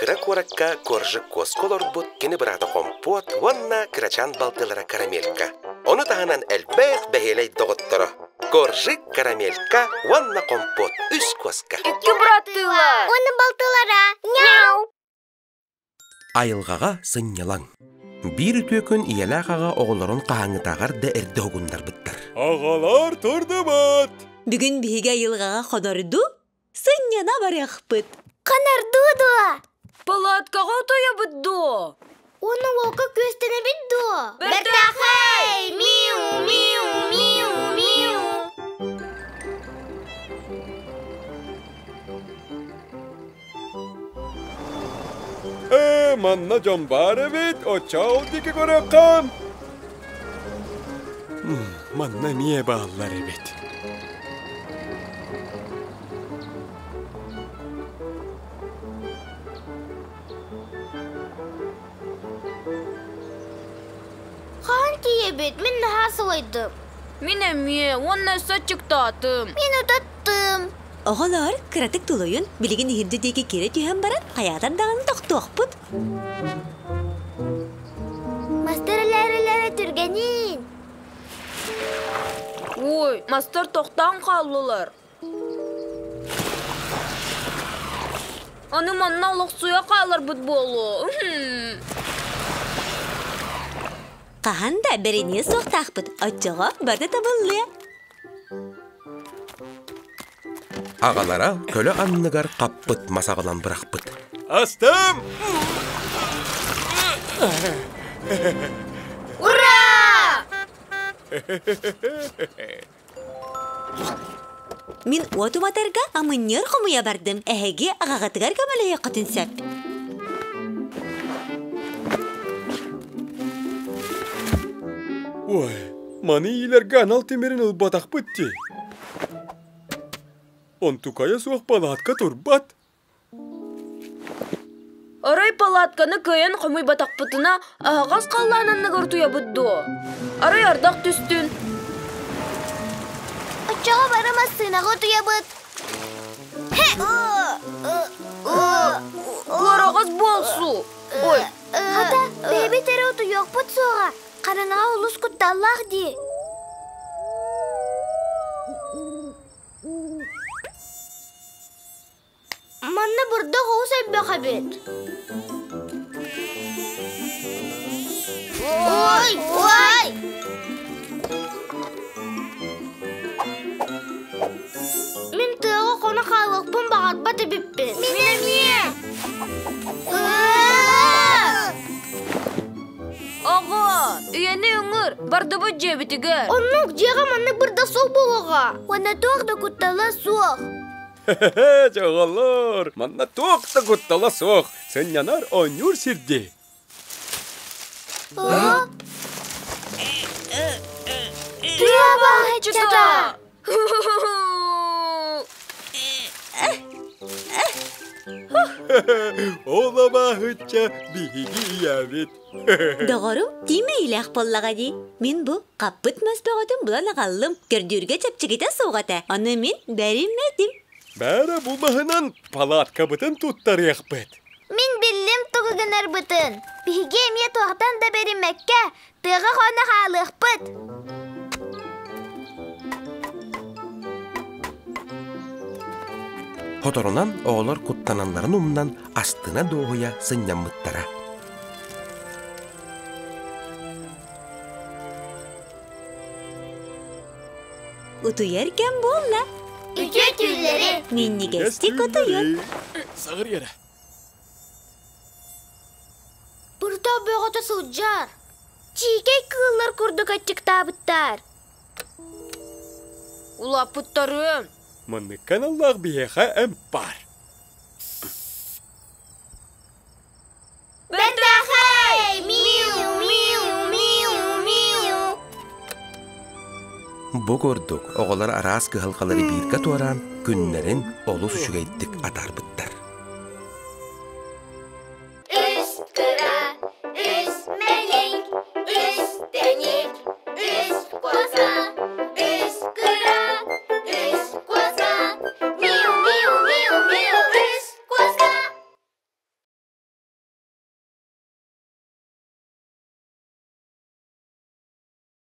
Кыра куоракка Коржик куоска олорбут кини быраата Хомпуот уонна кырачаан балтылара Карамелька. Ону таһынан элбэх бэһиэлэй доҕотторо Коржик, Карамелька уонна Хомпуот үс куоска. Икки быраттыылар. Уонна балтылара. Мяу! Айылҕаҕа сынньалаҥ. Биир үтүө күн ийэлээх аҕа оҕолорун хаһааҥҥытааҕар да эрдэ уһугуннарбыттар. Аҕалар турдубут! Бүгүн биһиги айылҕаҕа хонорду, сынньана барыахпыт. Хонордуу дуо? Палаткаҕа утуйабыт дуо? Уонна уолка күөстэнэбит дуо? Бэртээхэй! Миу, миу, миу, миу! Ээ, манна дьон баар эбит, оччоол диэки көрүөххэ. Манна эмиэ бааллар эбит. Хаһан тиийэбит? Мин наһаа сылайдым. Мин эмиэ уонна өссө аччыктаатым. Мин утаттым. Оҕолоор, кыратык тулуйун, билигин иһирдьэ диэки киирэ түһэн баран, хайаатар даҕаны тохтуохпут. Мастар элээрэлэрэ түргэниин. Ой, мастар тохтоон хааллылар. Аны манна олохсуйа хааларбыт буолуо. Хаһан да бэриниэ суохтаахпыт, оччоҕо бары табыллыа. Аҕалара көлө анныгар хаппыт мас аҕалан бырахпыт. Астым! Ура! Мин уот уматарга амынньыар хомуйа бардым. Эһиги аҕаҕытыгар көмөлөһүөххүтүн сөп. Ой, маны иилэргэ анал тимирин ылбатахпыт дии. Онтукайа суох палатка турбат. Арай палатканы кыайан хомуйбатахпытына, аһаҕас халлаан анныгар утуйабыт дуо? Арай ардах түстүн? Оччоҕо бары массыынаҕа утуйабыт. Куораҕас буолсу. Ой. Хата, бэйэбит эрэ утуйуохпут суоҕа. Хараҥаҕа олус кутталлаах дии. Манна бырдах оҕус элбэх эбит. Ой, ой! Мин тыаҕа хоно хаалыахпын баҕарбат эбиппин. Мин эмиэ! Оҕо, үйэни ыҥыр, бардыбыт дьиэбитигэр. Оннук дьиэҕэ маннык бырда суох буолуоҕа. Уонна туох да куттала суох. Хе-хе, дьоҕолор, манна туох да куттала суох, сынньанар оонньуур сирдии. Тыа баһыччата! Ол абааһычча биһиги ийэбит. Доҕорум, тиимэйилээх буоллаҕа дии. Мин бу хаппыт мас бөҕөтүн булан аҕаллым. Көрдүүргэ чэпчэкитэ суох этэ. Ону мин бэриммэтим. Бээрэ бу маһынан палаткабытын туттарыахпыт. Мин биллим тугу гынарбытын. Биһиги эмиэ туохтан да бэриммэккэ, тыаҕа хоно хаалыахпыт. Хоторунан оҕолор куттаналларын умнан астына дуоһуйа сынньаммыттара. Утуйар кэм буолла. Үтүө түүллэри. Минньигэстик утуйун. Саҕыр эрэ. Бырта бөҕөтө сылдьар. Чиикэй кыыллар курдук аччыктаабыттар. Улааппыттарым. Маннык аналлаах биһиэхэ эмп баар. Бэртээхэй! Миу, миу, миу, миу! Бу курдук оҕолор араас кыһалҕалары бииргэ туораан күннэрин олус үчүгэйдик атаарбыттар.